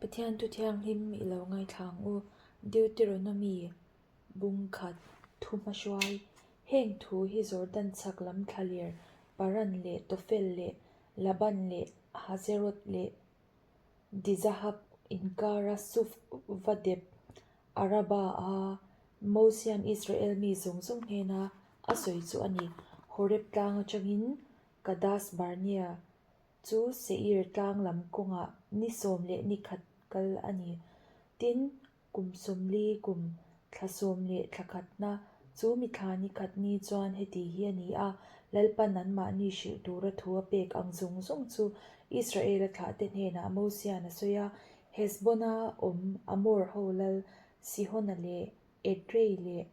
Pathian thu thianghlim i lo ngaithla ang u. Deuteronomy bung khat thu hmahruai. Heng thu hi Jordan chhak lam thlaler Paran leh Tofel leh Laban leh Hazeroth leh Dizahab inkara Suf va dep Araba a Mosian Israel mi zawng zawng hnena a sawi chu a ni. Horeb tlang atangin Kadas Barnea chu Seir tlang lam kawngah ni 11 kal a ni. Tin, kum 40 kum thla 10 thla khatna chu mithla ni khat ni chuan heti hi a ni a, Lalpan anmahni hrilh tura thu a pek ang zawng zawng chu Israela thlahte hnenah Mosian a sawi a, Hesbona awm Amor ho lal Sihona leh Edrei leh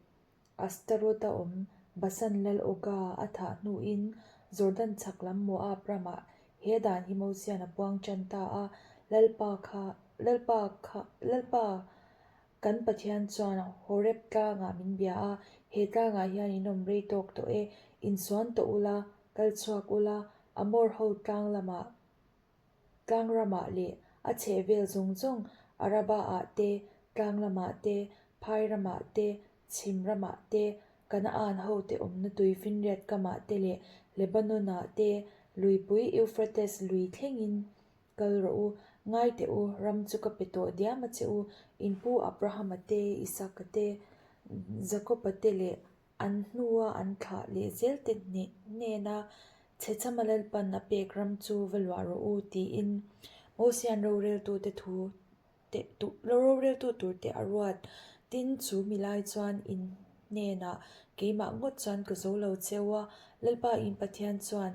Astarot-a awm Basan lal Oga a thah hnuin Jordan chhak lam Moab ramah he dan hi Mosian a puang tan ta a, Lalpa kha, Lalpa kha, Lalpa kan Pathian chuan Horeb tlangah min bia a, he tlangah hian in awm rei tawk tawh e, insuan tawh ula, kal chhuak ula, Amor ho tlang lamah Tlang ramah leh a chhehvel zawng zawng Araba-ah te, tlang lamah te, phai ramah te, chhim ramah te, Kanaan hote awmna tui finriat kamah te leh Lebanon-ah te, luipui Euphrates lui thlengin kal rawh u. Ngai teh u, ram chu ka pe tawh diam a che u, in pu Abrahama te, Isaka te, Jakoba te leh An hnua an thlah leh zel te hnena chhechhama Lalpan a pek ram chu va luah rawh u tiin Mosian roreltute thu te roreltu tur te a ruat. Tin, chu mi lai chuan in hnenah keimah ngawt chuan ka zo lo cheu a, Lalpa in Pathian chuan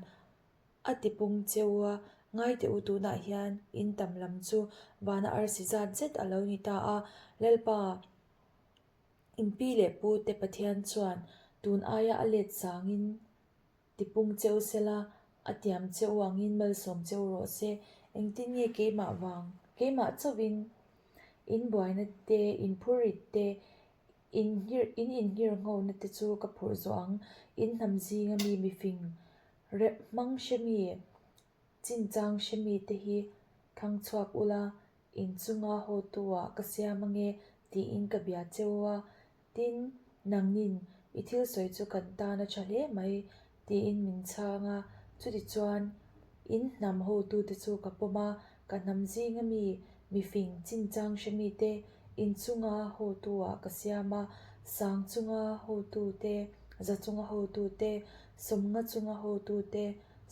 a tipung cheu a, ngai teh u tunah hian in tam lam chu vana arsi zat zet a lo ni ta a, Lalpa, In pi leh pu te Pathian chuan tun aia a let sangin tipung cheu sela, a tiam cheu angin malsawm cheu rawh se. Engtin nge keimah vang, keimah chauhin in buaina te, in phurrit te, in in inngirnghona te chu ka phurh zawh ang. In hnam zinga mi mifing rep hmang hremi, chinchang hremi te hi thlang chhuak ula, In chunga hawtu-ah ka siam ange tiin ka bia cheu a, tin, nangnin i thil sawi chu kan tan a tha hle mai tiin min chhang a, chutichuan in hnam hawtute chu ka pawm a, ka hnam zinga mi mifing chinchang hre mite in chunga hawtu-ah ka siam a, sang chunga hawtute, za chunga hawtute, sawmnga chunga hawtute,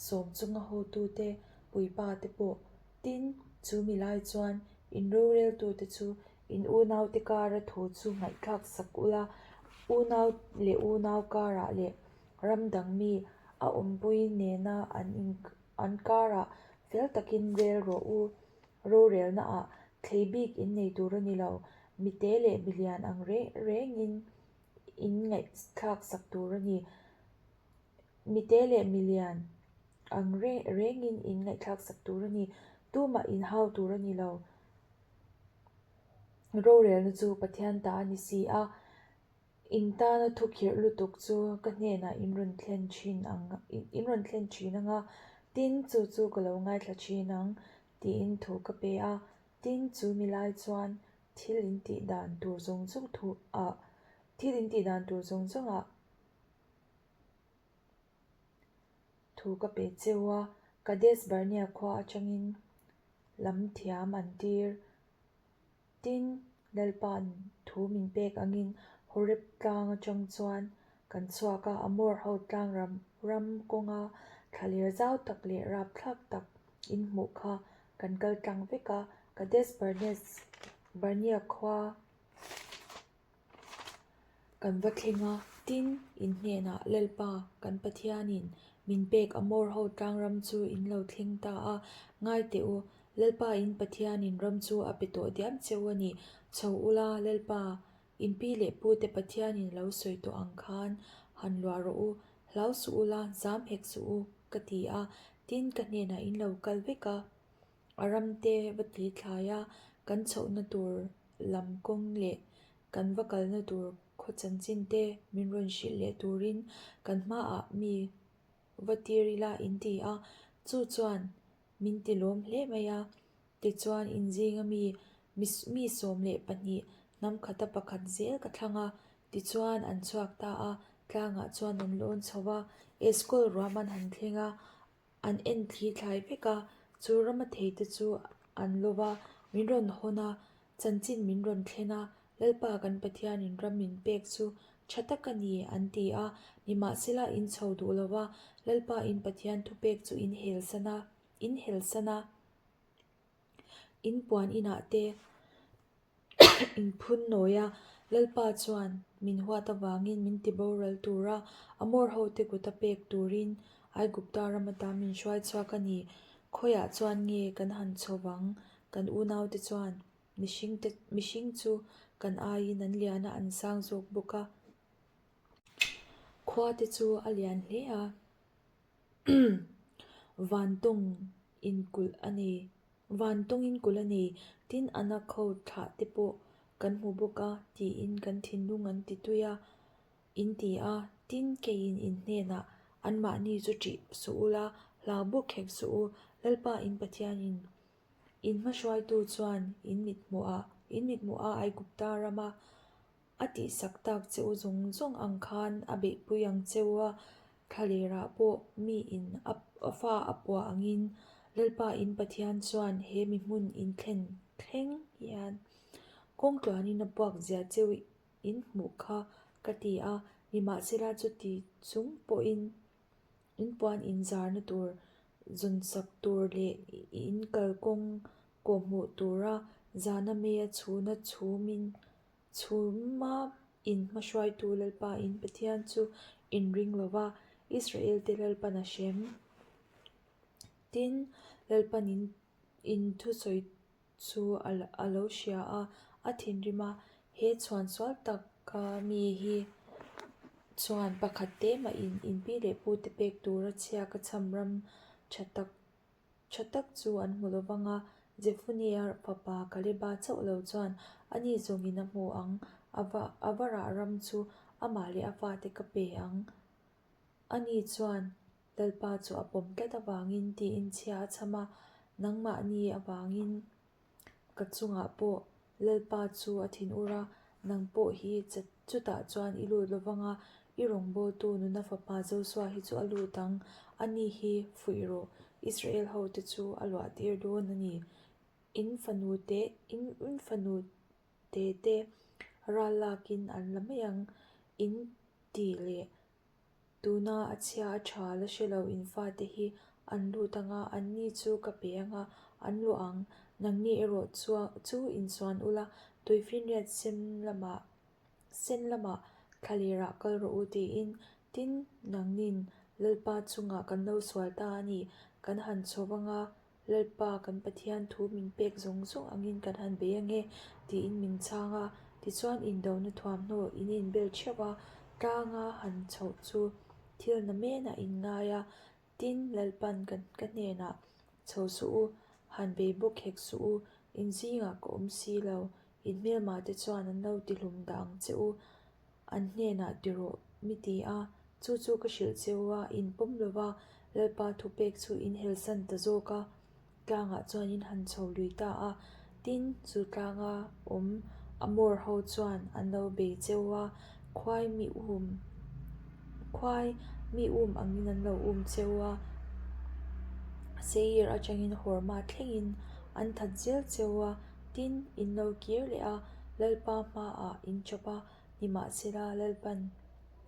sawm chunga hawtute, puipa te pawh. Tin, chu mi lai chuan in roreltute chu in unaute kara thu chu ngaihthlak sak ula, unau leh unau karah leh ram dang mi a awmpui nena an in an karah fel takin rel rawh u. Rorelnaah thlei bik in nei tur a ni lo, mite leh milian ang reng rengin in ngaihthlak sak tur a ni. Mite leh milian ang reng rengin in ngaihthlak sak tur a ni. Tumah in hau tur a ni lo. Rorelna chu Pathian ta a ni si a, in tana thu khirh lutuk chu ka hnenah in rawn thlen thin ang in rawn thlen thin ang a, tin chu chu ka lo ngaithla thin ang tiin thu ka pe a. Tin chu mi lai chuan thil in tih dan tur zawng zawng thu ah thil in tih dan tur zawng zawng ah Thu ka pe cheu a, Kadesh Barnea khua atangin lam thiam an tir. Tin, Lalpa'n thu min pek angin Horeb tlang atang chuan kan chhuak a, Amor ho tlang ram ram kawnga thlaler zau tak leh rapthlak tak in hmuh kha kan kal tlang vek a, Kadesh Barnea khua Kan va thleng a, tin, in hnenah Lalpa, kan Pathianin min pek Amor ho tlangram chu in lo thleng ta a, ngai teh u, Lalpa in Pathianin ram chu a pe tawh diam cheu a ni, chho ula, Lalpa, in pi leh pu te Pathianin lo sawi tawh ang khan han luah rawh u, hlau suh ula, zam hek suh u, ka ti a, tin, ka hnenah in lo kal vek a. A ramte va tli thlai a, kan chhohna tur lam kawng leh kan va kalna tur khaw chanchin te min rawn hrilh leh turin kan hmaah mi va tir ila in ti a, chu chuan min ti lawm hle mai a. Tichuan, in zinga mi mi 12 hnam khata pakhat zel ka thlang a. Tichuan, an chhuak ta a, tlangah chuan an lawn chho a, Eskol ruam an han thleng a, an en thli thlai vek a, chu rama theite chu an lo va, min rawn hawn a, chanchin min rawn thlen a, Lalpa kan Pathianin ram min pek chu tha tak a ni, an ti a, nimahsela in chho duh lo va, Lalpa in Pathian thupek chu in helsan a, in helsan a. In puan inah te in phun nawi a, Lalpa chuan min huat avangin min ti boral tura Amor hote kuta pek turin Aigupta ram ata min hruai chhuak a ni. Khawiah chuan nge kan han chho vang? Kan unaute chuan mihringte mihring chu kan aiin an lian a, an sang zawk bawk a. Khua te chu a lian hle a. Vantawng in kulh a ni. Vantawng in kulh a ni. Tin, Anak ho thlah te pawh kan hmu bawk a tiin kan thinlung an ti tui a, in ti a. Tin, keiin in hnenah anmahni chu ṭih suh ula, hlau bawk hek suh u. Lalpa in Pathianin in hmahruaitu chuan in mithmuhah in mithmuha Aigupta rama A tihsak tak che u zawng zawng ang khan a beihpui ang che u a, thlalerah pawh miin a fa a puah angin Lalpa in Pathian chuan he mi hmun in thlen thleng hian kawng tluanin a puak zia che u in hmuh kha ka ti a, nimahsela chuti chung pawhin in puan in zarna tur zawnsak tur leh in kalkawng kawhhmuh tura zana meia chhuna chhumin Chhuma in hmahruaitu Lalpa in Pathian chu in ring lo va, Israel-te Lalpan a hrem. Tin, Lalpan in in thusawi chu a lo hria a, a thinrim a, He chhuan sual taka mi hi chuan pakhat te mah in in pi leh pute pek tura chhia ka chham ram tha tak Tha tak chu an hmu lo vang a, Jefunea fapa Kaleba chauh lo chuan ani zawngin a hmu ang, a va a va rah ram chu amah leh a fate ka pe ang. Ani chuan Lalpa chu a pawm tlat avangin tiin chhia a chham a, nangmahni avangin Ka chungah pawh Lalpa chu a thinur a, nang pawh hi chutah chuan i lut lo vang a, i rawngbawltu nuna fapa Josua hi chu a lut ang, ani hi fuih rawh, Israel hote chu a luah tir dawn a ni. In fanu te, in fanu te te ral lakin an la mai ang, in ti leh Tuna a chhia a tha la hre lo in fate hi an lut ang a, anni chu ka pe ang a, an luah ang. Nangni erawh chu insuan ula, tuifinriat sen lamah sen lamah thlalerah kal rawh u tiin, tin, nangnin Lalpa chungah kan lo sual ta a ni, kan han chho vang a, Lalpa kan Pathian thu min pek zawng zawng angin kan han bei ange, tiin min chhang a. Tichuan indona thuamhnaw in inbel theuh a, tlanga han chhoh chu thil na menah in ngai a, tin Lalpan ka hnenah, Chho suh u, han bei bawk hek suh u, in zingah ka awm si lo, in hmelmah te chuan an lo tihlum dah ang che u, An hnenah ti rawh, mi ti a, chu chu ka hrilh che u a, in pawm lo va, Lalpa thupek chu in helsan ta zawk a, tlangah chuan in han chho lui ta a. Tin, chu tlanga awm Amor ho chuan an lo bei che u a, khuai mi um, khuai mi um angin an lo um che u a, Seir atangin Horma thlengin an that zel che u a, Tin, in lo kir leh a, Lalpa hmaah in chawp a, nimahsela Lalpan,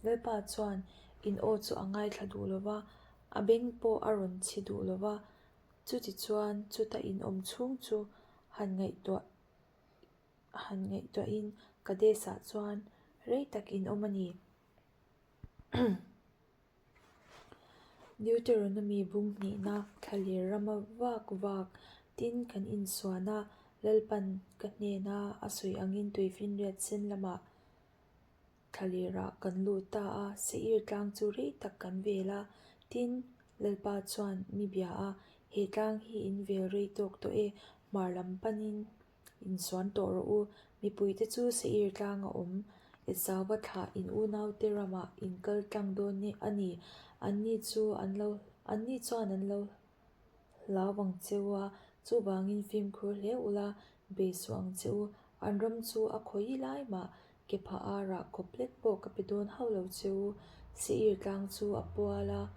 Lalpa chuan in aw chu a ngaithla duh lo va, a beng pawh a rawn chhi duh lo va, chutichuan chuta in awm chhung chu han ngaihtuah han ngaihtuahin Kades-ah chuan rei tak in awm a ni. Deuteronomy bung hnihna thlaler rama vak vak tin kan insuan a, Lalpan ka hnena a sawi angin tuifinriat sen lamah thlalerah kan lut ta a, Seir tlang chu rei tak kan vel a, tin Lalpa chuan mi bia a, he tlang hi in vel rei tawk tawh e, hmar lam panin Insuan tawh rawh u, mipuite chu Seir tlang a awm. Esauva thlah in unaute ramah in kal tlang dawn a ni. Anni chu an lo, anni chuan an lo hlau vang cheu a. Chuvangin fimkhur hle ula, bei suh ang che u. An ram chu a khawi lai mah ke phah a rah khawp lek pawh ka pe dawn hauh lo che u. Seir tlang chu a pual a,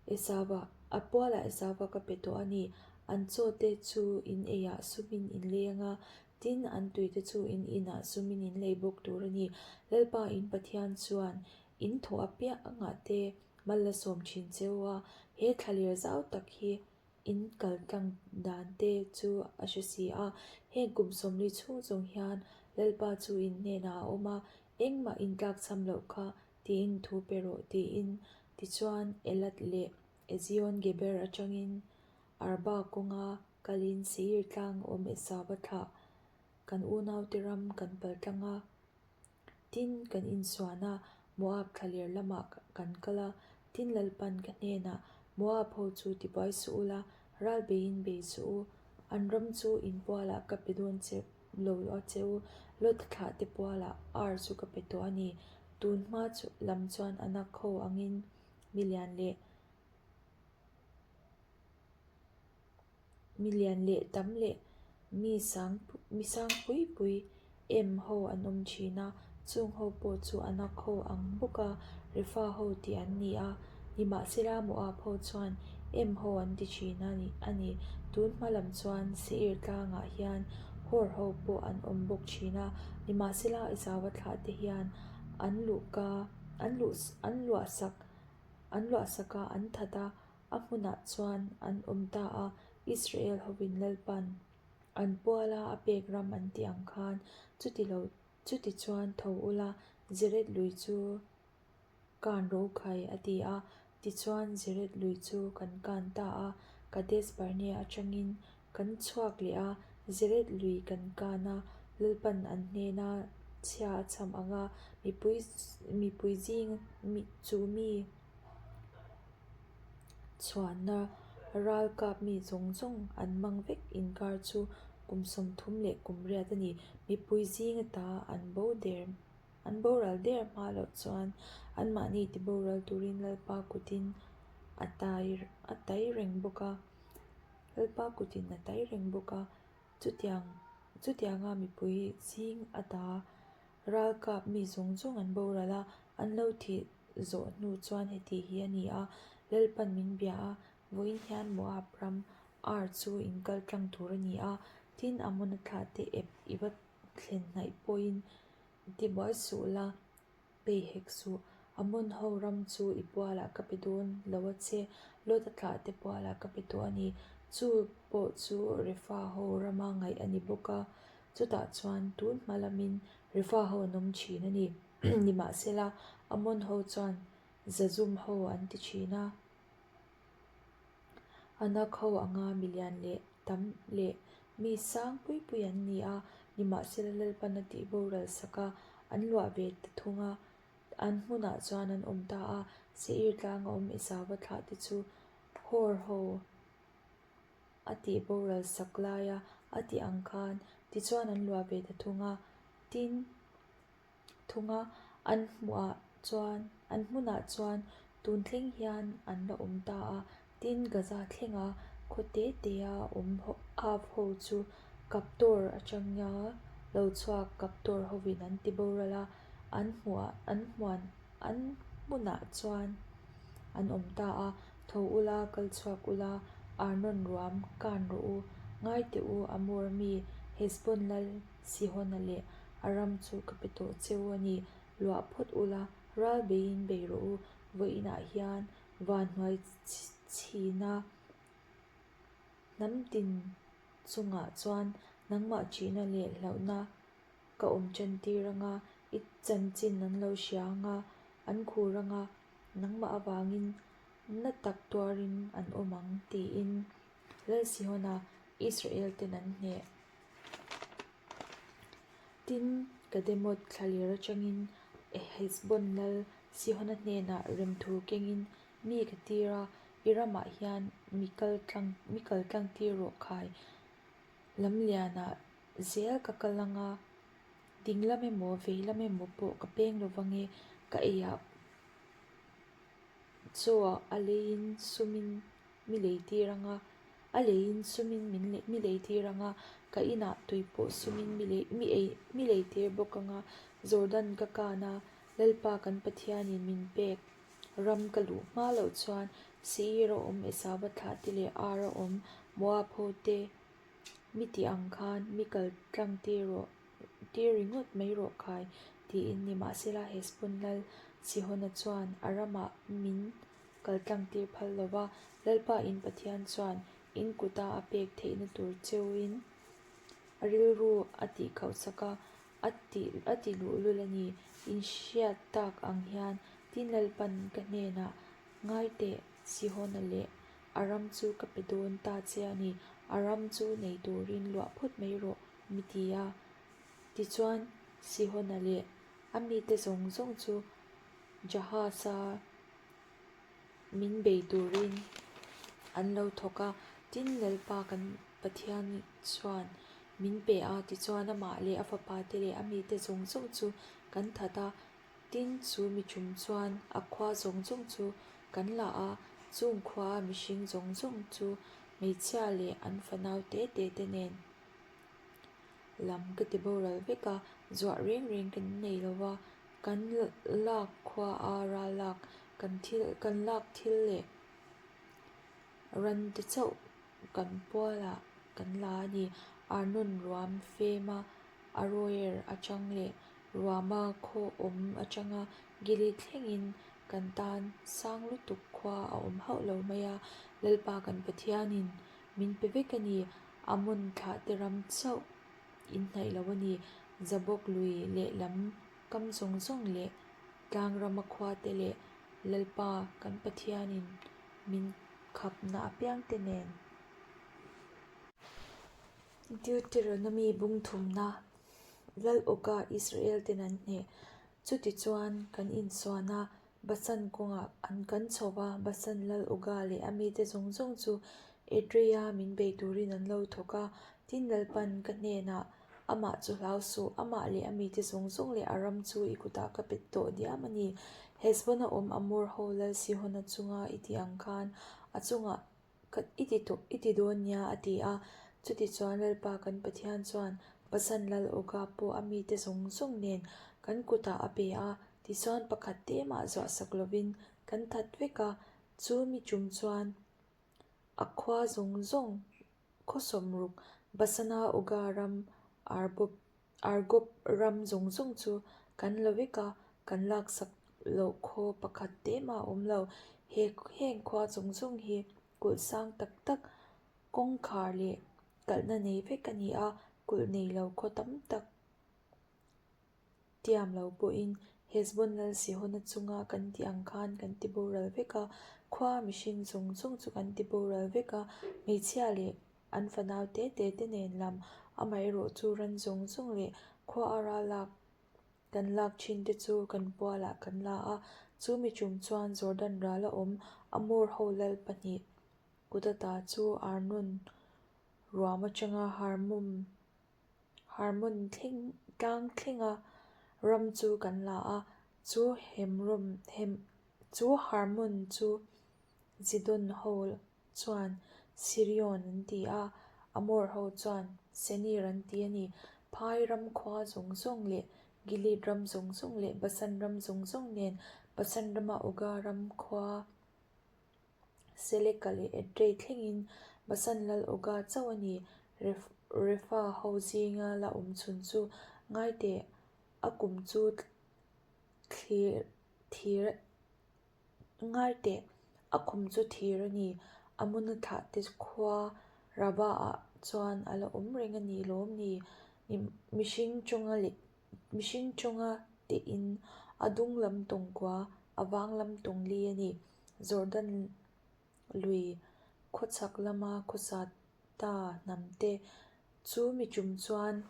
Esava, a pualah Esava ka pe tawh a ni. An chaw te chu in eiah sumin in lei anga, tin an tui te chu in inah sumin in lei bawk tur a ni. Lalpa in Pathian chuan in thawh apiangah te mal a sawm thin che u a, he thlaler zau tak hi in kal tlang dan te chu a hre si a. Heng kum sawmli chhung zawng hian Lalpa chu in hnenah a awm a, engmah in tlak cham loh kha tiin thu pe rawh tiin. Tichuan Elat leh Ezion Geber atangin Arba kawnga kalin Seir tlang awm Esava thlah kan unaute ram kan pal tlang a. Tin, kan insuan a, Moab thlaler lamah kan kal a. Tin, Lalpan ka hnenah, Moab ho chu tibuai suh ula, ral beiin bei suh u. An ram chu in pualah ka pe dawn che lo a che u, Lot thlah te pualah ar chu ka pe tawh a ni. Tun hma lam chuan Anak ho angin milian leh Mi lian leh tam leh mi sang mi sang pui pui em ho an awm thin a, chung ho pawh chu Anak ho ang bawk a, Refa ho tih an ni a, nimahsela Moab ho chuan em ho an ti thin a ni a ni. Tun hma lam chuan Seir tlangah hian Hor ho pawh an awm bawk thin a, nimahsela Esau-a thlah te hian an luhka an luh an luahsak an luahsak a, an that a. A hmunah chuan an awm ta a, Israel hovin Lalpan an puala a pek ram an tih ang khan chuti lo chuti chuan tho ula Zered lui chu kan ro khai a ti a. Tichuan Zered lui chu kan kan ta a, Kadesh Barnea atangin kan chhuak leh a, Zered lui kan kan a, Lalpan an hnena chhia a cham ang a, mipui mipui zing chu mi Chhuanna ralkap mi zawng zawng an mang vek inkar chu kum 30 leh kum riat a ni. Mipui zing ata an bo der an boral der hma loh chuan anmahni ti boral turin Lalpa kutin a tai a tai reng bawk a, Lalpa kutin a tai reng bawk a. Chutiang chutianga mipui zing ata ralkap mi zawng zawng an boral a, an lo thih zawh hnu chuan heti hi a ni a, Lalpan min bia a, vawiin hian Moab ram Ar chu in kal tlang tur a ni a, tin Amona thlah te ep i va thlen hnaih pawhin tibuai suh la, bei hek suh. Amon ho ram chu i pualah ka pe dawn lo a che, Lota thlah te pualah ka pe tawh a ni. Chu pawh chu Refa ho rama ngaih a ni bawk a, chutah chuan tun hma lamin Refa ho an awm thin a ni. Nimahsela, Ammon ho chuan Zazum ho an ti thin a. Anak ho anga milian leh tam leh mi sang pui pui an ni a, nimahsela Lalpan a tih boral sak a, an luah ve ta thung a. An hmunah chuan an awm ta a, Seir tlanga awm Esauva thlah te chu Hor ho a tih boral sak laia a tih ang khan tichuan an luah ve ta thung a. Tin. thung a, an hmuhah chuan an hmunah chuan tun thleng hian an la awm ta a, tin Gaza thlenga khaw te te a awm av ho chu Kaptor atanga lo chhuak Kaptor hovin an ti boral a, an hmuhah an hmuan an hmunah chuan an awm ta a, tho ula kal chhuak ula Arnon ruam kan rawh u, ngai teh u Amor mi Heshbon lal Sihona leh a ram chu ka pe tawh che u a ni. Luah phawt ula, ral beiin bei rawh u. Vawiinah hian van hnuai chhina hnam tin chungah chuan nangmah ṭihna leh hlauhna ka awm ṭan tir anga, i chanchin an lo hria anga, an khur anga, nangmah avangin na tak tuarin an awm ang tiin Lal Sihona Israel ten an hneh. Tin, Kademoth thlaler atangin Heshbon lal Sihona hnenah remthu kengin mi ka tir a, i ramah hian mi kal tlang mi kal tlang tir rawh khai. Lamlianah zel ka kal anga, dinglam emaw veilam emaw pawh ka peng lovang e, ka eiah chaw a leiin sumin mi lei tir anga. A leiin sumin min mi leitir ang a, ka inah tui pawh sumin mi lei mi ei mi leitir bawk ang a, Jordan ka kan a, Lalpa kan Pathianin min pek ram ka luh hma loh chuan Seir a awm Esava thlahte leh Ar a awm Moab ho te mi tih ang khan mi kal tlang tir rawh tir ringawt mai rawh khai tiin nimahsela Heshbon lal Sihona chuan a ramah min kal tlang tir phal lo va, Lalpa in Pathian chuan in kuta a pek theihna tur cheuin a rilru a tih khauhsak a, a tih a ti luhlul a ni. In hriat tak ang hian tin Lalpan ka hnenah ngai teh Sihona leh a ram chu ka pe dawn ta che a ni, a ram chu nei turin luah phawt mai rawh mi ti a. Tichuan Sihona leh a mite zawng zawng chu Jahasa min bei turin an lo thawk a, tin Lalpa kan Pathian chuan min pe a, tichuan amah leh a fapa te leh a mite zawng zawng chu kan that a, tin chu mi tum chuan a khua zawng zawng chu kan la a, chung khua mihring zawng zawng chu hmeichhia leh an fanau te te te nen lam ka ti boral vek a, zuah reng reng kan nei lo va, kan lak khua a ral lak kan thil kan lak thil leh ran te chauh kan pualah kan la a ni. Arnon ruam fema Aroer atang leh ruama khaw awm atanga Gilead thlengin kan tan sang lutuk khua a awm hauh lo mai a, Lalpa kan Pathianin min pe vek a ni. Ammon thlahte ram chauh inhnaih lo a ni. Zabawk lui lehlam kam zawng zawng leh tlang rama khuate leh Lalpa kan Pathianin min khapna apiangte nen. Deuteronomy bung thumna Lal awka Israel ten an hneh. Chutichuan kan insuan a, Basan kawngah an kan chho va, Basan lal Oga leh a mite zawng zawng chu Edreia min bei turin an lo thawk a. Tin Lalpan ka hnenah, Amah chu hlau suh, amah leh a mite zawng zawng leh a ram chu i kutah ka pet tawh diam a ni. Heshbon-a awm Amor ho lal Sihon-a chunga i tih ang khan a chungah Ka i ti tawh, i ti dawn nia, a ti a. Chutichuan Lalpa kan Pathian chuan Basan lal Oga pawh a mite zawng zawng nen kan kutah a pe a, tichuan pakhat te mah zuahsak lovin kan that vek a. Chu mi tum chuan a khua zawng zawng khaw sawmruk Basana Oga ram Argob Argob ram zawng zawng chu kan la vek a, kan laksak loh khaw pakhat te mah a awm lo. He heng khua zawng zawng hi kulh sang tak tak kawngkhar leh kalhna nei vek a ni a, kulh nei lo khaw tam tak tiam lo pawhin Heshbon lal Sihona chunga kan tih ang khan kan ti boral vek a, khua mihring zawng zawng chu kan ti boral vek a, hmeichhia leh An fanau te te te nen lam, amaherawh chu ran zawng zawng leh khua a ral lak kan lak thin te chu kan pualah kan la a. Chu mi tum chuan Jordan ral a awm Amor ho lal pahnih Kutata chu Arnon ruam atanga Harmum Harmon thleng tlang thlenga ram chu kan la a. Chu Hemrom Hem chu Harmon chu Zidon ho chuan Sirion an ti a, Amor ho chuan Senir an ti a ni. Phai ram khua zawng zawng leh Gilead ram zawng zawng leh Basan ram zawng zawng nen Basan rama Oga ram khua Seleka leh Edrei thlengin Basan lal Oga chauh a ni. Refa ho zinga la awm chhun chu ngai teh a kum chu thlir thir Ngai teh, a khum chu thir a ni. Amuna thlah te khua Rabah-ah chuan a la awm reng a ni lawm ni? Mihring tawnga leh mihring tawnga tehin a dung lam tawng kua, a vang lam tawng li a ni. Jordan lui khawchhak lama khawsa ta hnam te chu mi tum chuan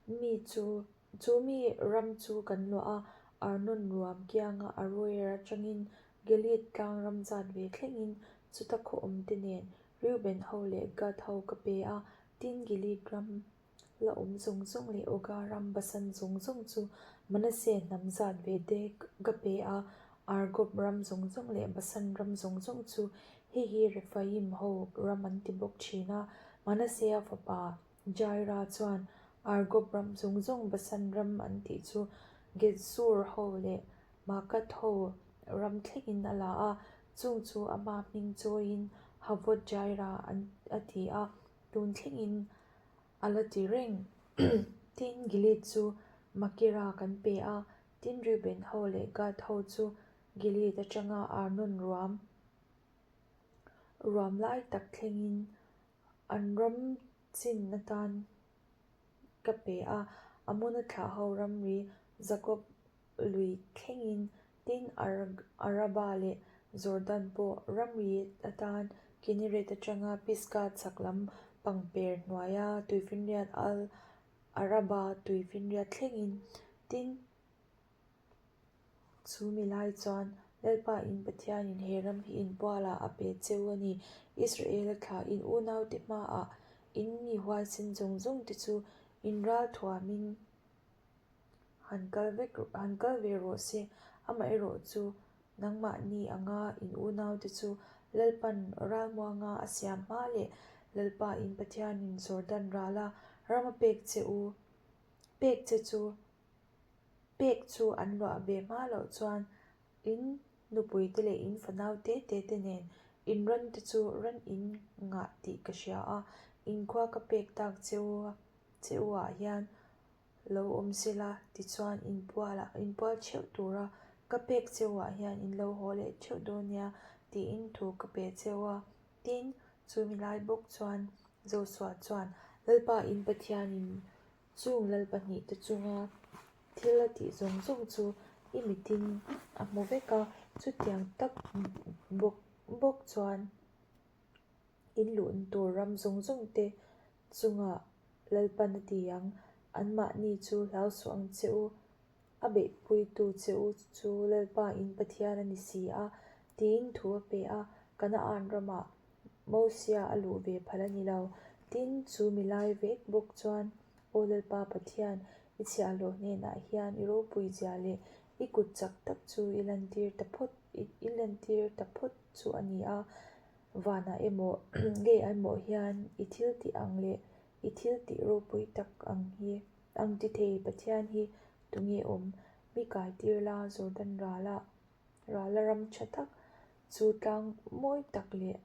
mi chu Chu mi ram chu kan luah a, Arnon ruam kianga Aroer atangin Gilead tlang ram zat ve thlengin chuta khaw awmte nen Reuben ho leh Gad ho ka pe a, tin Gilead ram la awm zawng zawng leh Oga ram Basan zawng zawng chu Manasseh hnam zat ve te ka pe a, Argob ram zawng zawng leh Basan ram zawng zawng chu. Hei hi Rephaim ho ram an ti bawk thin a. Manasea fapa Jaira chuan Argob ram zawng zawng Basan ram an tih chu Geshur ho leh Maakat ho ram thlengin a la a, chung chu ama hming chawiin Havot Jaira a ti a, tun thlengin a la ti reng. Tin, Gilead chu Makira kan pe a, tin Reuben ho leh Gad ho chu Gilead atanga Arnon ruam ruam lai tak thlengin an ram chin atan ka pe a, Amona thlah ho ramri Jakob lui thlengin tin Araba leh Jordan pawh ramri atan Kinneret atanga Pisgah chhak lam pangper hnuaia tuifinriat Al Araba tuifinriat thlengin tin Chu mi lai chuan Lalpa in Pathianin he ram hi in bualah a pe cheu a ni. Israela thlah in unaute hmaah in mi huaisen zawng zawng te chu in ral thuamin han kal vek han kal ve rawh se. Amaherawh chu nangmahni anga in unaute chu Lalpan ralmuanga a siam hma leh Lalpa in Pathianin Jordan rala ram a pek che u pek che chu Pek chu an luah ve hma loh chuan in nupuite leh in fanau te te te nen in ran te chu ran in ngah tih ka hria a, in khua ka pek tak cheu che u ah hian lo awm sela tichuan in pualah in pual theuh tura ka pek cheu ah hian in lo haw leh theuh dawn nia tiin thu ka pe cheu a. Tin, chumi lai bawk chuan Joshua chuan Lalpa in Pathianin Chung lal pahnihte chunga thil a tih zawng zawng chu i mitin a hmu vek a, chutiang tak bawk bawk chuan in luhna tur ram zawng zawng te chungah Lalpan a ti ang. Anmahni chu hlau suh ang che u, a beihpuitu che u chu Lalpa in Pathian a ni si a, tiin thu a pe a, Kanaan ramah Mosia a luh ve phal a ni lo. Tin, chu mi lai vek bawk chuan, Aw Lalpa Pathian, i chhiahhlawh hnenah hian i ropui zia leh i kut chak tak chu i lantir ta phawt i lantir ta phawt chu a ni a. Vanah emaw, lei emaw hian i thil tih ang leh i thil tih ropui tak ang hi ang ti thei Pathian hi tunge awm? Mi kaitir la, Jordan ralah rala ram tha tak Chu tlang mawi tak leh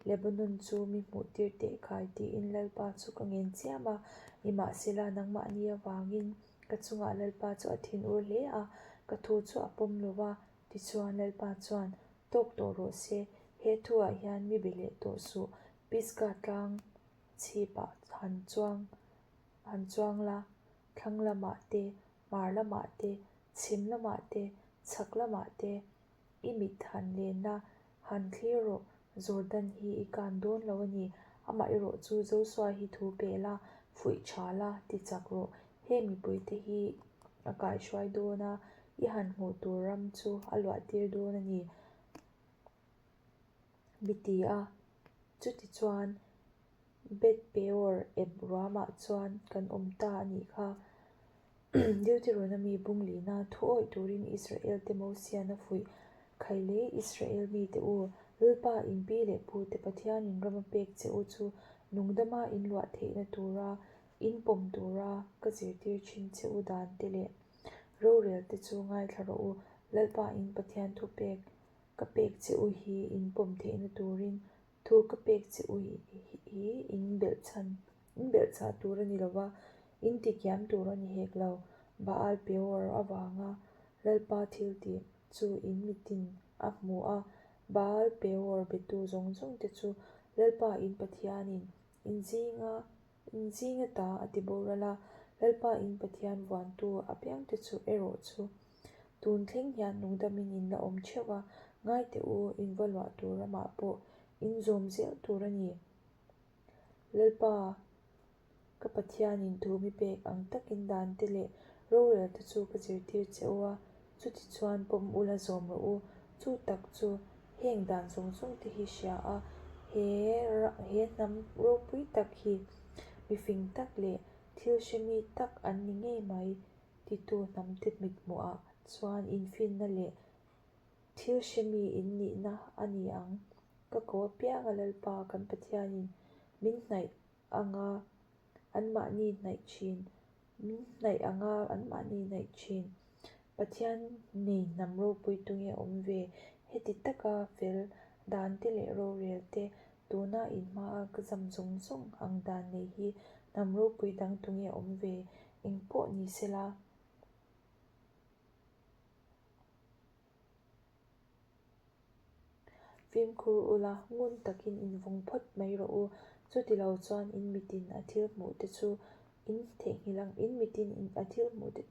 Lebanon chu mi hmuh tir teh khai tiin Lalpa chu ka ngen chiam a, nimahsela nangmahni avangin ka chungah Lalpa chu a thinur hle a, ka thu chu a pawm lo va. Tichuan Lalpa chuan, Tawk tawh rawh se, he thuah hian mi be leh tawh suh, Pisgah tlang chhipah han chuang han chuang la, thlang lamah te, hmar lamah te, chhim lamah te, chhak lamah te, I mit han lenna han thlir rawh, Jordan hi i kan dawn lo a ni. Amaherawh chu Joshua hi thu pe la, fuih tha la, ti chak rawh. He mipuite hi a kaihruai dawn a, i han hmuh tur ram chu a luah tir dawn a ni, mi ti a. Chutichuan, Beth Peor ep ruamah chuan kan awm ta a nih kha. Deuteronomy bung lina thu awih turin Israel te Mosian a fuih khai leh Israel mite u, Lalpa in pi leh pu te Pathianin ram a pek che u chu nungdama in luah theihna tura in pawm tura ka zirtir thin che u dan te leh rorel te chu ngaithla rawh u, Lalpa in Pathian thu pek ka pek che u hi in pawm theihna turin Thu ka pek che u hi in belhchhan in belhchhah tur a ni lo va, in tikiam tur a ni hek lo. Baal Peor avanga Lalpa thil tih chu in mitin a hmu a, Baal Peor betu zawng zawng te chu Lalpa in Pathianin in zinga in zinga ta a ti boral a, Lalpa in Pathian vuantu apiangte chu erawh chu tun thleng hian nungdamin in la awm theuh va, ngai teh u, in va luah tur ramah pawh in zawm zel tur a ni. Lalpa, ka Pathianin thu mi pek ang takin dante leh rorelte chu ka zirtir che u a, Chutichuan pawm ula zawm rawh u, chu tak chu heng dan zawng zawng te hi hria a, he he hnam ropui tak hi mifing tak leh thil hremi tak an ni ngei mai titu hnamte mithmuhah chuan infinna leh thil hremi in nihna a ni ang. Ka ko apianga Lalpa kan Pathianin min hnaih anga anmahni hnaih thin, min hnaih anga anmahni hnaih thin. Pathian nei hnam ropui tunge awm ve? Heti taka fel dan te leh rorel te, tuna in hmaa ka zam zawng zawng ang dan nei hi hnam ropui dang tunge awm ve? Eng pawh ni sela. Fimkhur ula, ngun takin invawng phawt mai rawh u. Chuti lo chuan in mitin a thil hmuh te chu in theihnghilh ang, in mitin a thil hmuh te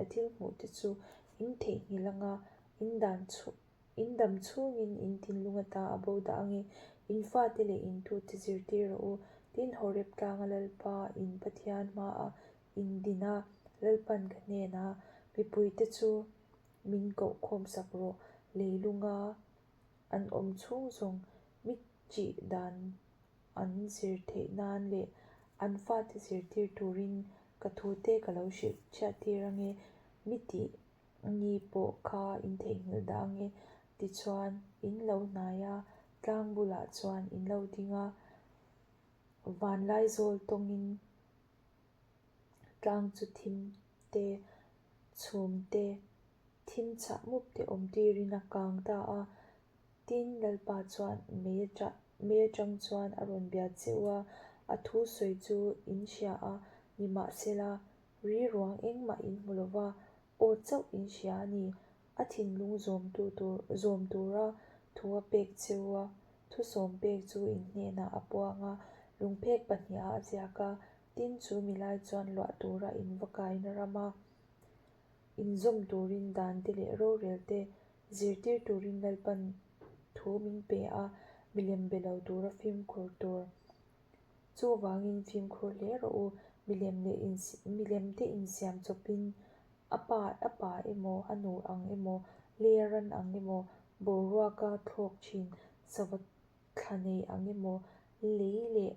a thil hmuh te chu in theihnghilh ang a, in dan chhu in dam chhungin in thinlung ata a bo dah ang e. In fate leh in tute zirtir rawh u. Tin, Horeb tlanga Lalpa in Pathian hmaah in din a, Lalpan ka hnenah mipuite chu Min koh khawm sak rawh, leilunga an awm chhung zawng mi chih dan an zir theih nan leh an fate zirtir turin ka thute ka lo hrilh chhiat tir ange, mi tih ni pawh kha in theihnghilh dah ange, tichuan in lo hnai a, tlang bulah chuan in lo ding a, vanlaizawl tawngin Tlang chu thim te, chhum te, thim chhah mup te awm tirin a kang ta a. Tin, Lalpa chuan mei atang mei atang chuan a rawn bia che u a, a thu sawi chu in hria a, nimahsela, ri ruang engmah in hmu lo va, aw chauh in hria a ni. A thinlung zawmtu tur zawm tura thu a pek che u a, thusawm pek chu in hnenah a puang a, lungphek pahniha a ziak a, Tin, chu milai chuan luah tura in va kaina rama inzawm turin dan te leh rorel te zirtir turin Lalpan thu min pe a, milem be lo tura fimkhur tur. Chuvangin fimkhur hle rawh u, milem leh milem te insiam chawpin a pa a pa emaw a nu ang emaw leia ran ang emaw boruaka thlawk thin sava thla nei ang emaw lei leh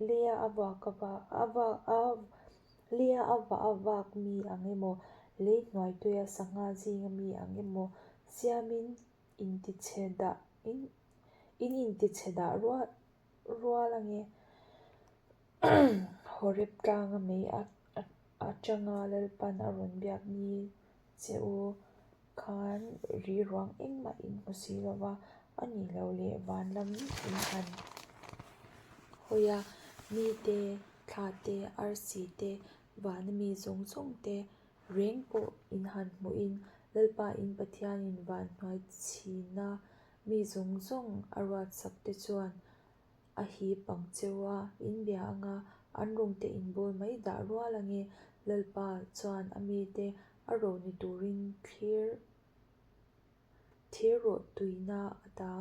Leia a vak a vak a vak a Leia a vah a vak mi ang emaw, lei hnuai tuia sangha zinga mi ang emaw siamin intichhe dah in in intichhe dah rual rual ange. Horeb tlanga mei a atanga Lalpan a rawn biak ni che u khan ri ruang engmah in hmu si lo va, a nih loh leh van lam in han hawi a, mi te, thla te, arsi te, vana mi zawng zawng te reng pawh in han hmuhin Lalpa in Pathianin van hnuai chhina mi zawng zawng a ruatsak te chuan A hip ang cheu a, in bia anga an rawng te in bawl mai dah rual ange, Lalpa chuan a mite a ro ni turin thlir thir rawh tuina ata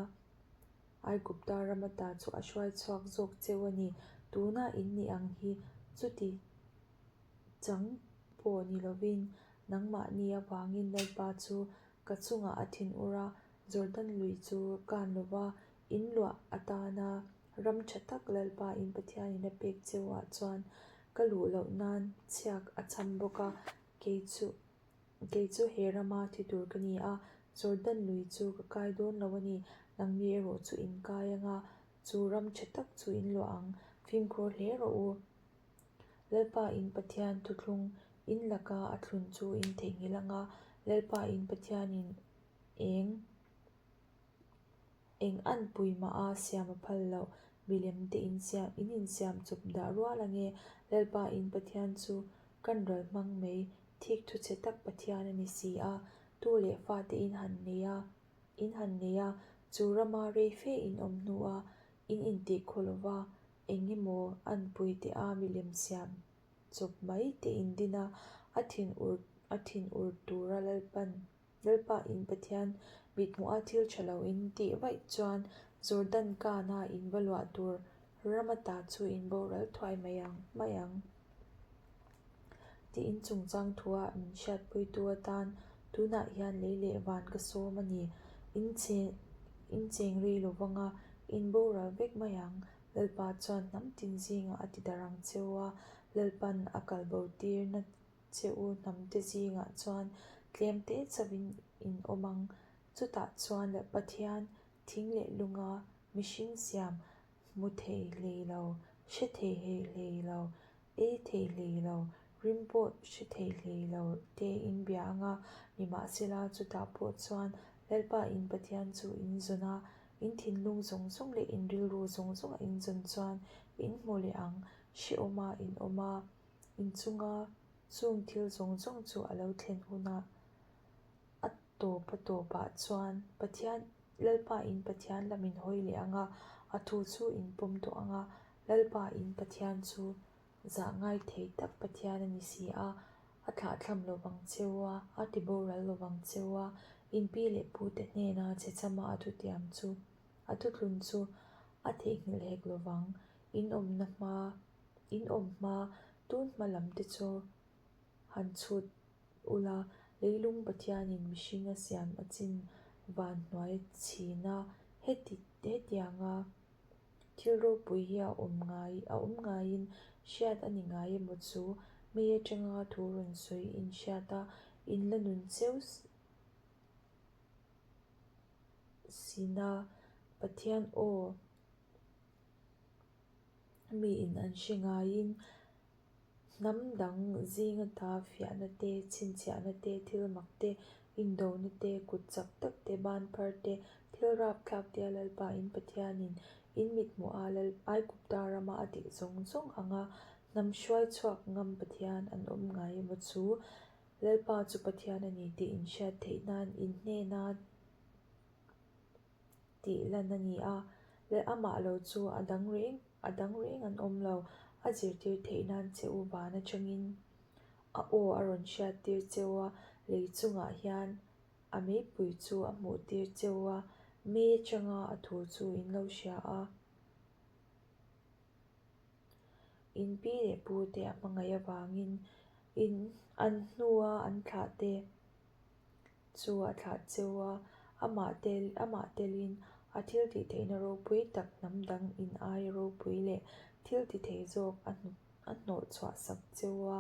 Aigupta ram ata chu a hruai chhuak zawk cheu a ni, tuna in nih ang hi chuti chang pawh ni lovin nangmahni avangin Lalpa chu ka chungah a thinur a, Jordan lui chu kan lova In luah atana ram tha tak Lalpa in Pathianin a pek cheu ah chuan ka luh loh nan chhiak a cham bawk a, kei chu kei chu he rama thi tur ka ni a, Jordan lui chu ka kai dawn lo a ni, nangni erawh chu in kai anga chu ram tha tak chu in luah ang, fimkhur hle rawh u. Lalpa in Pathian thuthlung in laka a thlun chu in theihnghilh anga Lalpa in Pathianin eng Eng an pui mah a siam a phal loh, milem te in siam in insiam chawp dah rual ange, Lalpa in Pathian chu kan ral hmang mai, thik thu chhe tak Pathian a ni si a, tu leh fa te in han nei a, in han nei a, chu rama rei fe in awm hnu a, in intih khaw lova, eng emaw an pui te a milem siam chawp mai te in din a, a thin ur a thin ur tura Lalpan Lalpa in Pathian mithmuha thil tha lo in tih vaih chuan Jordan kana in va luah tur ram ata chu in boral thuai mai ang mai ang tiin chungchang thua min hriatpuitu atan tunah hian lei leh van ka sawm a ni. In cheng in cheng rei lo vanga in boral vek mai ang. Lalpa chuan hnam tin zingah a ti darh ang cheu a, Lalpan a kalbo tirna Che u hnamte zingah chuan tlem te chauhin in awm ang. Chutah chuan Pathian thing leh lunga. Mihring siam hmu thei hlei lo, hre thei hlei lo, ei thei hlei lo, rim pawh hre thei hlei lo te in bia ang a, nimahsela chutah pawh chuan Lalpa in Pathian chu in zawn a, in thinlung zawng zawng leh in rilru zawng zawnga in zawn chuan in hmu leh ang, hrehawma in awm a, in chunga chung thil zawng zawng chu a lo thlen hunah a tawp a tawpah chuan Pathian Lalpa in Pathian lam in hawi leh ang a, a thu chu in pawm tawh ang a, Lalpa in Pathian chu zah ngai thei tak Pathian a ni si a, a thlahthlam lo vang cheu a, a ti boral lo vang cheu a, in pi leh pu te hnena che chama a thutiam chu, a thutlun chu a theihnghilh hek lo vang, in awmna hma, in awm hma, tun hma lam te chu han chhut ula, leilung Pathianin mihring a siam a chin van hnuai chhin a, heti hetianga thil ropui hi a awm ngai a awm ngaiin hriat a ni ngai emaw chu mi atanga thu rawn sawi in hriat a, in la nun cheu sina Pathian aw miin an hre ngaiin Hnam dang zinga ta fiahna te, chhinchhiahna te, thil mak te, indona te, kut chak tak te, ban phar te, thil rapthlak te a Lalpa in Pathianin in mithmuh a Lal Aigupta rama a tih zawng zawng anga hnam hruai chhuak ngam Pathian an awm ngai emaw chu Lalpa chu Pathian a ni tih in hriat theih nan in hnena tih lan a ni a, leh amah lo chu a dang reng a dang reng an awm lo. A zirtir theih nan che u van atangin a aw a rawn hriat tir cheu a, lei chungah hian a meipui chu a hmuh tir cheu a, mei atanga a thu chu in lo hria a. In pi leh pu te a hmangaih avangin in an hnua an thlah te. Chu a thlah cheu a, amah tel amah telin a thil tih theihna ropui tak hnam dang in aia ropui leh thil ti thei zawk a a hnawh chhuah sak cheu a,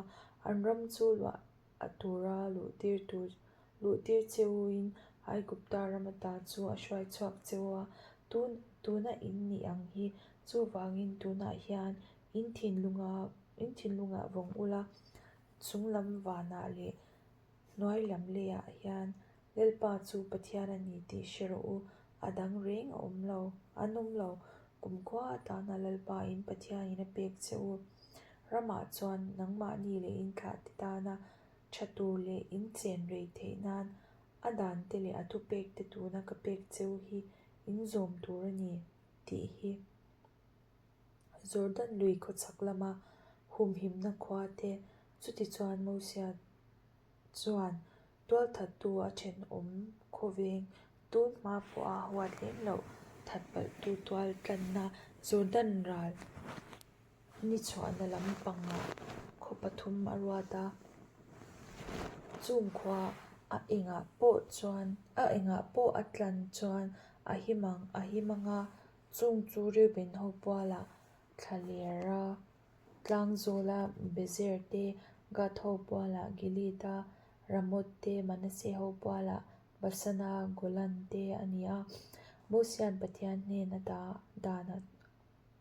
an ram chu luah a tura luh tir tur luh tir cheu in Aigupta ram ata chu a hruai chhuak cheu a, tun tuna in nih ang hi chuvangin tunah hian in thinlunga in thinlungah vawng ula chunglam vanah leh Hnuai lam leiah hian Lalpa chu Pathian a ni tih hre rawh u, a dang reng a awm lo, an awm lo. Kumkhua atana Lalpa in Pathianin a pek che u. Ramah chuan nangmahni leh in thlahte tana tha tur leh in chen rei theih nan a dante leh a thupekte tuna ka pek che u hi in zawm tur a ni tih hi. Jordan lui khawchhak lama humhimna khua te chutichuan Mosia chuan tualthattu a thenawm khawveng tun hma pawha huat lem loh that palhtu tual tlanna Jordan ral ni chhuahna lam pangah khaw pathum a ruat a. Chung khua a engah pawh chuan a engah pawh a tlan chuan a him ang a him anga Chung chu Reuben ho pualah Thlalera Tlangzawla Bezer te, Gad ho pualah Gilead-a Ramoth te, Manasseh ho pualah Basana Golan te a ni a. Mosia'n Pathian hnena dan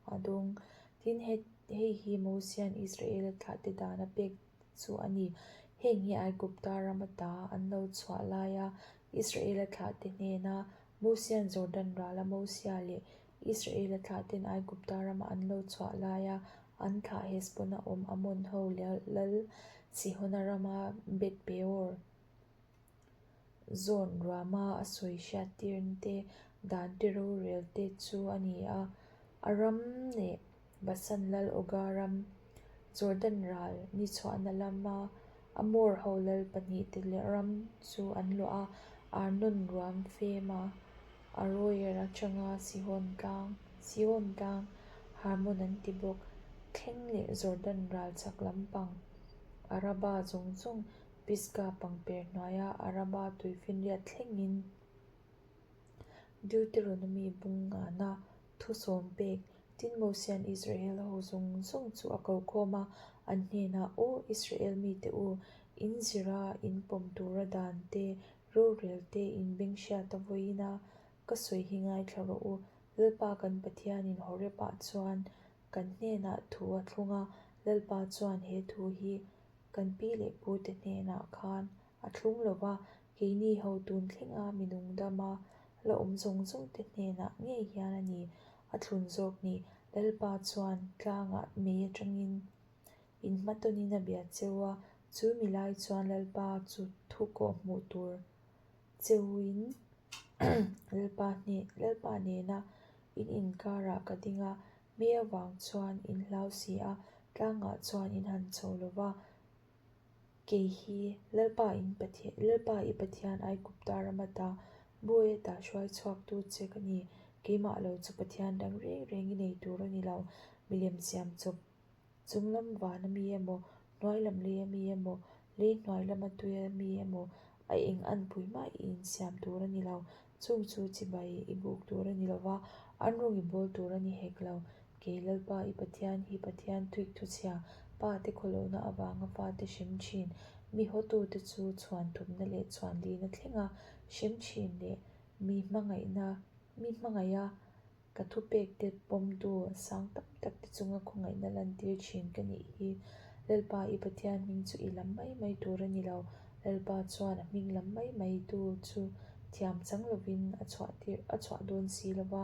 a dawng. Tin, hei hi Mosia'n Israela thlahte dan a pek chu a ni. Heng hi Aigupta ram ata an lo chhuah laia Israela thlahte hnena Mosia'n Jordan rala Mosia leh Israela thlahten Aigupta rama an lo chhuah laia an thlah Hesbon-a awm Ammon ho lal Sihona rama Beth-peor zawn ruama a sawi hriattirna te dan te rorel te chu a ni a. A ram leh Basan lal Oga ram, Jordan ral ni chhuahna lama Amor ho lal pahnihte leh ram chu an luah a, Arnon ruam fema Aroer atanga Sihon tlang, Sihon tlang, Harmon an ti bawk, thleng leh Jordan ral chhak lampang Araba zawng zawng Pisgah pangper hnuaia Araba tuifinriat thlengin Deuteronomy bung ngana thusawm pek Tin Mosia'n Israel ho zawng zawng chu a ko khawm a, an hnenah, Aw Israel mite u, in zira in pawm tura dan te, rorel te, in beng hriat a vawiin a, ka sawi hi ngaithla rawh u. Lalpa kan Pathianin Horeb-ah chuan kan hnenah thu a thlung a, Lalpa chuan he thu hi kan pi leh pute hnenah khan a thlung lo va, keini ho tun thlenga mi nungdama la awm zawng zawngte hnenah ngei hian a ni a thlun zawk ni. Lalpa chuan tlangah mei atangin inhmatawnin a bia cheu a, chu mi lai chuan Lalpa chu thu kawh hmuh tur cheuin Lalpa hne Lalpa nena in inkarah ka ding a, mi avang chuan in hlau si a, tlangah chuan in han chho lo va, kei hi Lalpa in Pathian Lalpa i Pathian Aigupta rama ta Bawi ata hruai chhuaktu che ka ni, keimah lo chu Pathian dang reng reng i nei tur a ni lo, milem siam chawp. Chung lam van a mi emaw, hnuai lam lei a mi emaw, lei hnuai lama tui a mi emaw, a eng anpui mah i insiam tur a ni lo. Chung chu chibai i buk tur a ni lo va, an rawng i bawl tur a ni hek lo. Kei Lalpa i Pathian hi Pathian thuik thuchhia, pa te khawlohna avanga fate hrem thin, mi hawtute chu chhuan thumna leh chhuan lina thlenga hrem thin leh mi hmangaihna mi hmangaiha Ka thupekte pawmtu sang tam tak te chunga khawngaihna lantir thin ka nih hi. Lalpa i Pathian hming chu i lam mai mai tur a ni lo. Lalpa chuan a hming lam mai mai tu chu thiam chang lovin a chhuah tir a chhuah dawn si lo va.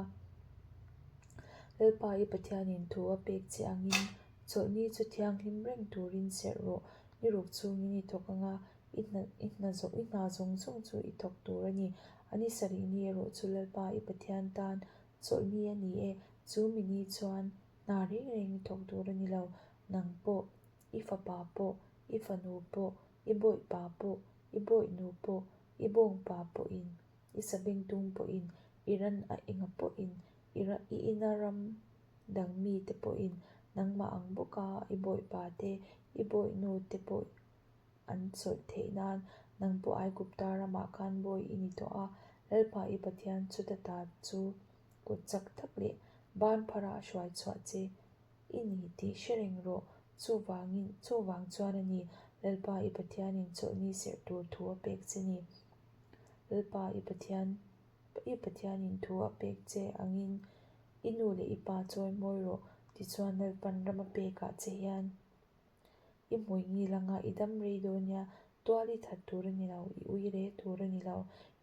Lalpa i Pathianin thu a pek che angin chawlhni chu thianghlim reng turin serh rawh. Ni ruk chungin i thawk anga I hna i hna zawh i hna zawng zawng chu i thawk tur a ni. A ni sarih ni erawh chu Lalpa i Pathian tan chawlhni a ni e. Chu mi ni chuan hna reng reng i thawk tur a ni lo. Nang pawh, i fapa pawh, i fanu pawh, i bawihpa pawh, i bawihnu pawh, i bawngpa pawhin, i sabengtung pawhin, i ran a enga pawhin, i ra i ina ram dang mite pawhin nangmah ang bawka i bawihpa te, i bawihnu te pawh an chawlh theih nan nang pawh Aigupta ramah khan bawi i ni tawh a, Lalpa i Pathian chuta ta chu kut chak tak leh ban phara a hruai chhuah che i ni tih hre reng rawh. Chuvangin, chuvang chuan a ni, Lalpa i Pathianin chawlhni serh tur thu a pek che ni. Lalpa i Pathian, i Pathianin thu a pek che angin i nu leh i pa chawi mawi rawh, tichuan Lalpan rama pekah che hian I hmui ngil anga i dam rei dawn nia, tual i that tur a ni lo, i ui re tur a ni lo,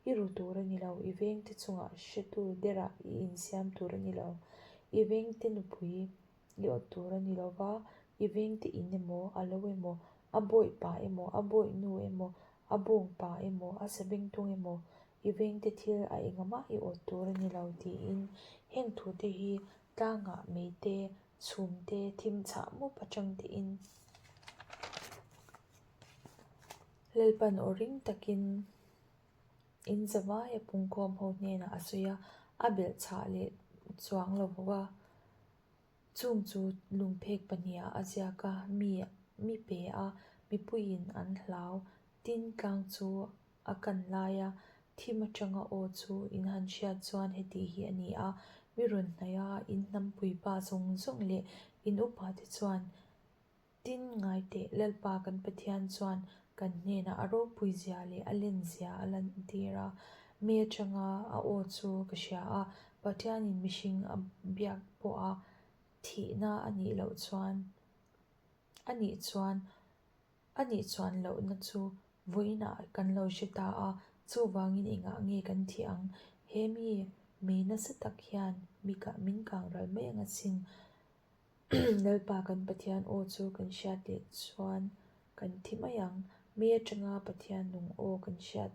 i ru tur a ni lo, i vengte chungah hretu derah i insiam tur a ni lo, i vengte nupui i awt tur a ni lo va, i vengte in emaw, a lo emaw, a bawihpa emaw, a bawihnu emaw, a bawngpa emaw, a sabengtung emaw, i vengte thil a engah i awt tur a ni lo tiin heng thute hi tlangah meite Chhumte thim chhah mup atang tein Lalpan aw ring takin in zavai a pungkhawm ho hnenah a sawi a, a belh chhah leh chuang lo va. Chung chu lungphek pahnihah a ziak a, mi mi pe a, mipuiin an hlau. Tin, tlang chu A kan laia thim atanga aw chu in han hriat chuan heti hi a ni a, mi rawn hnaih a, in hnampuipa zawng zawng leh in upa te chuan tin ngai teh Lalpa kan Pathian chuan kan hnenah a ropui zia leh a len zia a lantir a, mi atanga a aw chu ka hria a, Pathianin mihring a biak pawha thihna a nih loh chuan a nih chuan A nih chuan lohna chu vawiinah kan lo hre ta a, chuvangin engah nge kan thih ang? He mi mei nasa tak hian mi kah min kang ral mai ang asin. Lalpa kan Pathian aw chu kan hriat leh chuan kan thi mai ang. Mi atanga Pathian nung aw kan hriat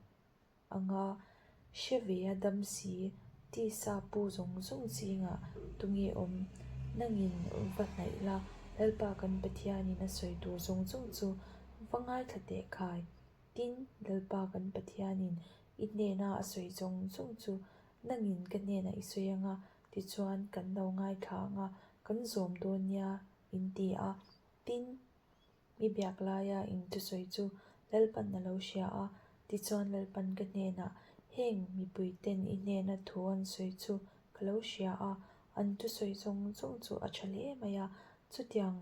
anga hre ve a dam si, tisa pu zawng zawng zingah tunge awm? Nangin va hnaih la, Lalpa kan Pathianin a sawi tur zawng zawng chu va ngaithla teh khai. Tin, Lalpa kan Pathianin i hnena a sawi zawng zawng chu nangin ka hnenah i sawi anga, tichuan kan lo ngaithla anga kan zawm dawn nia in ti a. Tin, Mi biak laia in thusawi chu Lalpan a lo hria a, tichuan Lalpan ka hnenah, Heng mipuiten i hnena thu an sawi chu ka lo hria a, an thusawi zawng zawng chu a tha hle mai a, chutiang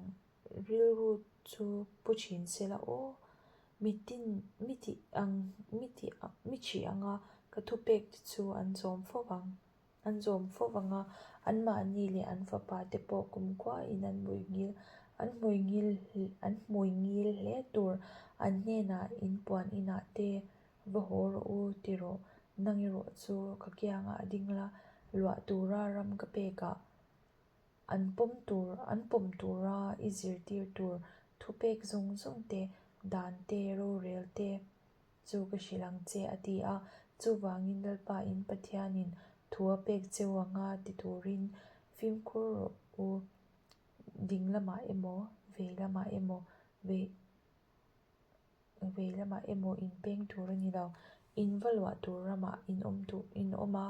rilru chu pu thin se la aw, mitin mi tih ang mi tih mi thih anga ka thupek te chu an zawm fo vang. An zawm fo vang a, anmahni leh an fapate pawh kumkhuain an hmuingil an hmuingil an hmuingil hle tur. An hnenah in puan inah te va haw rawh u ti rawh, nang erawh chu ka kiangah ding la, luah tura ram ka pekah an pawm tur an pawm tura i zirtir tur thupek zawng zawng te, dan te, rorel te, Chu ka hrilh ang che, a ti a. Chuvangin Lalpa in Pathianin thu a pek cheu anga ti turin fimkhur rawh u, ding lamah emaw, vei lamah emaw, vei vei lamah emaw in peng tur a ni lo. In va luah tur ramah in awm duh in awm a,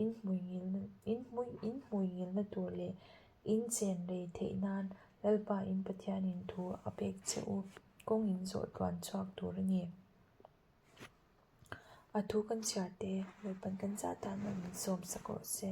in hmui ngilna in hmui in hmui ngilna tur leh in chen rei theih nan Lalpa in Pathianin thu a pek che u. Kawng in zawh tluan chhuak tur a ni. A thu kan chhiar te, Lalpan kan zah tan a min sawm sak rawh se.